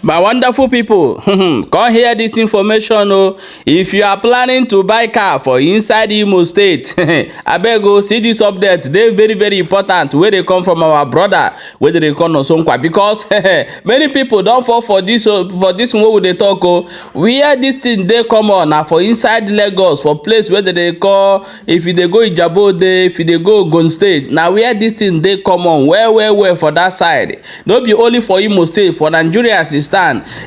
My wonderful people, come hear this information o. If you are planning to buy car for inside Imo State, abeg o, see this update dey very very important wey dey come from our brother wey dey call Nosonkwa, because many people don fall for this for this one wey we dey talk o. Where this thing dey common na for inside Lagos, for place wey dem dey call, if you dey go Ijebu Ode, if you dey go Ogun State, na where this thing dey common well well well for that side. No be only for Imo State, for Nigeria as e stand.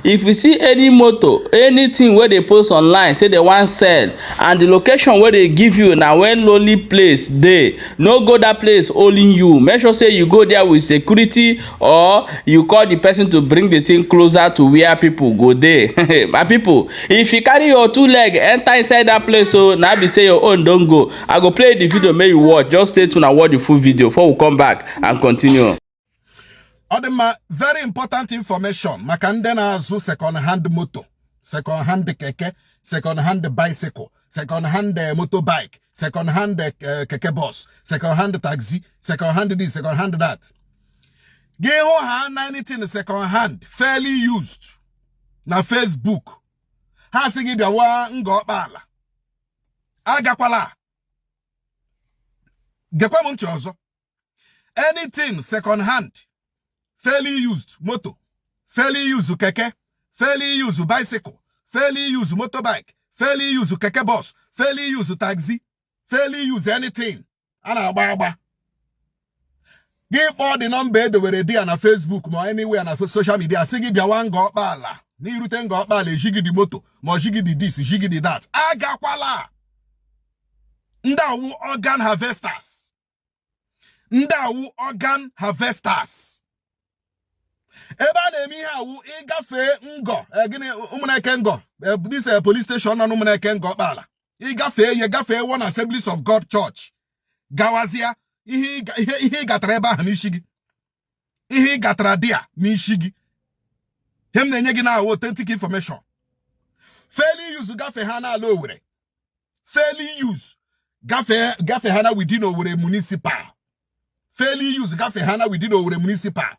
If you see any motor, anything wey dey post online say dem wan sell, and the location wey dey give you na when lonely place dey, no go that place only you. Make sure say you go there with security, or you call the person to bring the thing closer to where people go dey. My people, if you carry your two leg enter inside that place o, na be say your own don go. I go play the video make you watch. Just stay tuned and watch the full video before we come back and continue. Ọ dị mma. Very important information maka ndị na-azụ second hand moto, second hand keke, second hand bicycle, second hand motorbike, second hand keke bus, second hand taxi, second hand this, second hand that. Gị hụ ha na anything second hand, fairly used na Facebook, ha sị gị bịawa Nga Ọkpala, agakwala. Gekwa m ntị ọzọ. Anything second hand, fairly used moto, fairly used keke, fairly used bicycle, fairly used motorbike, fairly used keke bus, fairly used taxi, fairly used anything a na-agba agba, gị kpọọ dị nọmba edowere di ya na Facebook ma anywhere na social media, sị gị bịawa Nga Ọkpala, n'irute Nga Ọkpala, ejigidi moto ma ọ jigidi this, jigidi that, agakwala. Ndị awụ organ harvesters. Ndị awụ organ harvesters. Ebe a na-eme ihe awụ, ịgafee Ngọ, gịnị, Ụmụneke Ngọ, this police station nọ n'Ụmụneke Ngọ Ọkpala, ịgafee ihe, gafee One Assemblies of God Church, gawazịa ihe ihe ị gatara ebe ahụ n'isi gị, ihe ị gatara dị a n'isi gị. Ihe m na-enye gị na awụ authentic information. Fairly used gafe ha n'ala Owerri, fairly used gafe ha na within Owerri municipal, fairly used gafe ha na within Owerri municipal.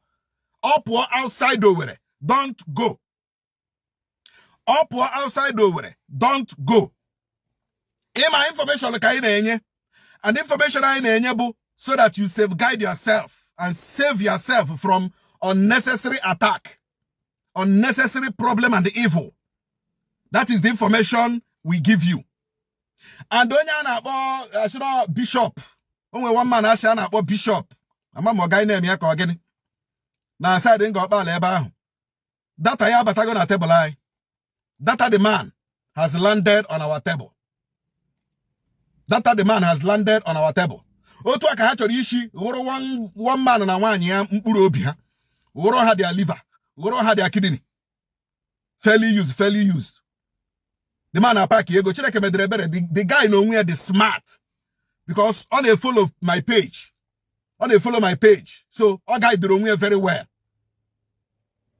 Ọ pụọ outside Owerri, don't go. Ọ pụọ outside Owerri, don't go. Ịma information ka anyị na-enye, and information anyị na-enye bụ so that you safeguard yourself and save yourself from unnecessary attack, unnecessary problem and evil. That is the information we give you. And onye a na-akpọ asịrọ bishop, o nwere one man asị a na-akpọ bishop, ama ma ọ gaghị na-eme ya ka ọ gịnị na side Nga Ọkpala ebe ahụ. Data ya abatago na tebụl anyị. Data the man has landed on our table. Data the man has landed on our table. Otu a ka ha chọrọ isi ghụrụ one man na nwaanyị ya mkpụrụ obi ha, ghụrụ ha their liver, ghụrụ ha their kidney. Fairly used, fairly used. The man na-apaki ego. Chineke medere ebere, the guy na onwe ya dị smart, because ọ na-efollow my page, ọ na-efollow my page, so ọ guidere onwe ya very well.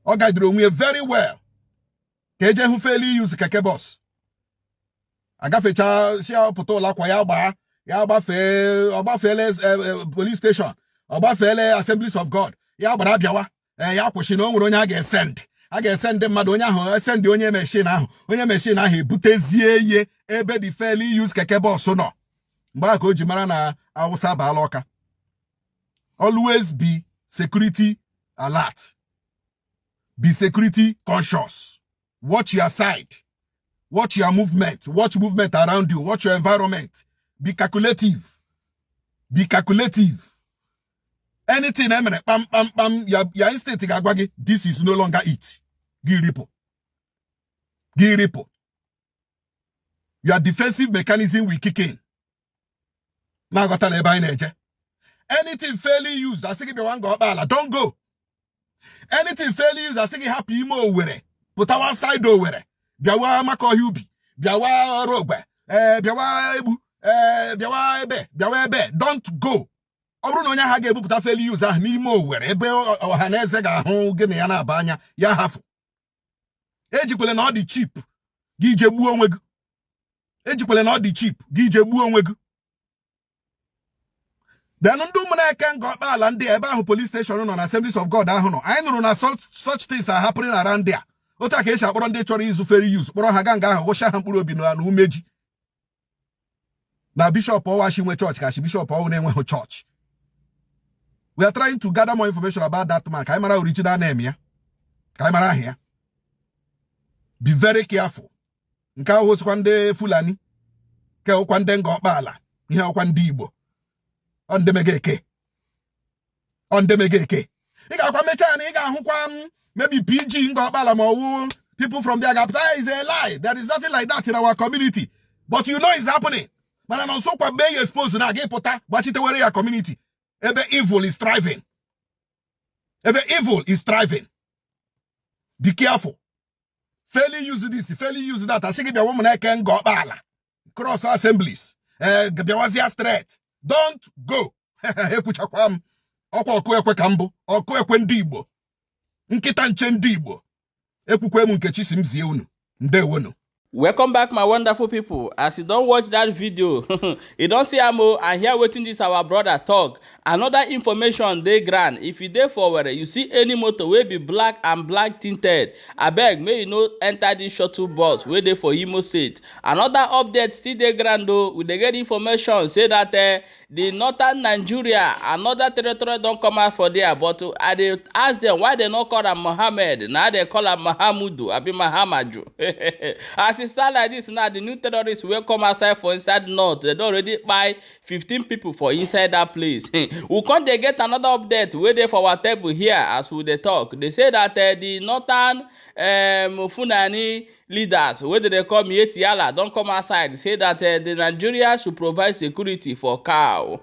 Ọ guidere onwe ya very well ka eje hụ fairly used keke bus, agafecha si pụta ụlọ akwa ya gbaa ya gbafee. Ọ gbafeele police station, ọ gbafeele Assemblies of God, ya gbara abịawa. Ee, ya kwụsị na o nwere onye a ga-esend, a ga-esend mmadụ, onye ahụ esend onye machine ahụ, onye machine ahụ ebutezie ihe ebe the fairly used keke bus nọ. Mgbe ahụ ka o ji mara na Awụsa baala ọka. Always be security alert, be security conscious. Watch your side, watch your movement, watch movement around you, watch your environment. Be calculative, be calculative. Anything emere kpam kpam kpam, ya instinct ga-agwa gị, "This is no longer it." Gị ripụ, gị ripụ. Your defensive mechanism will kick in. Na-aghọtala ebe anyị na-eje? Anything fairly used, asị gị bịawa Nga Ọkpala, don't go. Anything fairly used, asị gị hapụ ime Owere, pụtawa side Owere, bịawa Maka Ọhịa Ubi, bịawa ọrụ ogbe, ee, bịawa Egbu, ee, bịawa ebe, bịawa ebe, don't go. Ọ bụrụ na onye ahụ ga-ebupụta fairly used ahụ n'ime Owere, ebe ọha na eze ga-ahụ gị na ya na-aba anya, ya hafụ. Ejikwele na ọ dị cheap gị je gbuo onwe gị. Ejikwele na ọ dị cheap gị je gbuo onwe gị. Then ndị Ụmụneke Ngor Okpala, ndị ebe ahụ police station nọ na Assemblies of God ahụ nọ, anyị nụrụ na such things are happening around there. Otu a ka esi akpọrọ ndị chọrọ ịzụ fairly used, kpọrọ ha gaa nga ahụ, gụcha ha mkpụrụ obi na umeji na bishọp ọwachi nwe chọọchị ka chi bishọp ọwụ na-enweghị chọọchị. We are trying to gather more information about that man ka anyị mara original name ya, ka anyị mara aha ya. Be very careful. Nke ahụ sikwa ndị Fulani ke ụkwa ndị Ngor Okpala, ihe ọkwa ndị Igbo, ọ ndị mega eke, ọ ndị mega eke. Ị ga-akwa mechaa ya na ị ga-ahụkwa m maybe PG Ngor Okpala ma ọwụ people from there ga-apụta, "Is a lie, there is nothing like that in our community," but you know it's happening. Mana na nso kwa mgbe ya expose na aga ịpụta gbachitewere ya community ebe evil is thriving, ebe evil is thriving. Be careful. Fairly use this, fairly use that, asị gị bịawa Ụmụneke Ngor Okpala, cross assemblies, ee, bịawazia straight. Don't go. Ekwuchakwa m ọkwa ọkụ ekwe ka mbụ ọkụ ekwe ndị Igbo, nkịta nche ndị Igbo. Ekwukwe m nke chi si m zie unu. Ndewonu. Welcome back, my wonderful people. As you don watch that video, you don see am o and hear wetin this our brother talk. Another information dey ground. If you dey for Owerri, you see any motor wey be black and black tinted, abeg, make you no enter this shuttle bus wey dey for Imo State. Another update still dey ground o. We dey get information say that the northern Nigeria, another territory don come out for there, but I dey ask them why they no call am Mohammed, na they call am Mahamudu abi Mahamaju. As e start like this now, the new terrorists wey come outside for inside north, dem don already kpai 15 people for inside that place. We come dey get another update wey dey for our table here as we dey talk. They say that the northern Fulani leaders wey dem dey call Miyetti Allah don come outside say that the Nigeria should provide security for cow.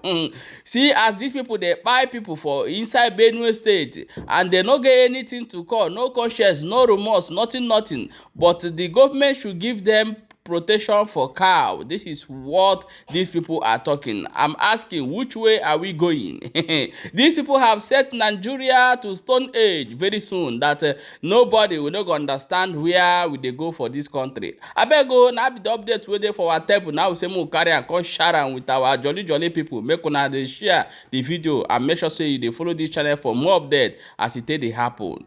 See as these people dey kpai people for inside Benue State and they no get anything to call, no conscience, no remorse, nothing, nothing, but the government should give them protection for cow. This is what these people are talking. I'm asking, which way are we going? These people have set Nigeria to stone age very soon, that nobody will no go understand where we dey go for this country. Abeg o, na be the update wey dey for our table now. We say make we carry am come share am with our jolly jolly people. Make una dey share the video and make sure say you dey follow this channel for more update as e take dey happen.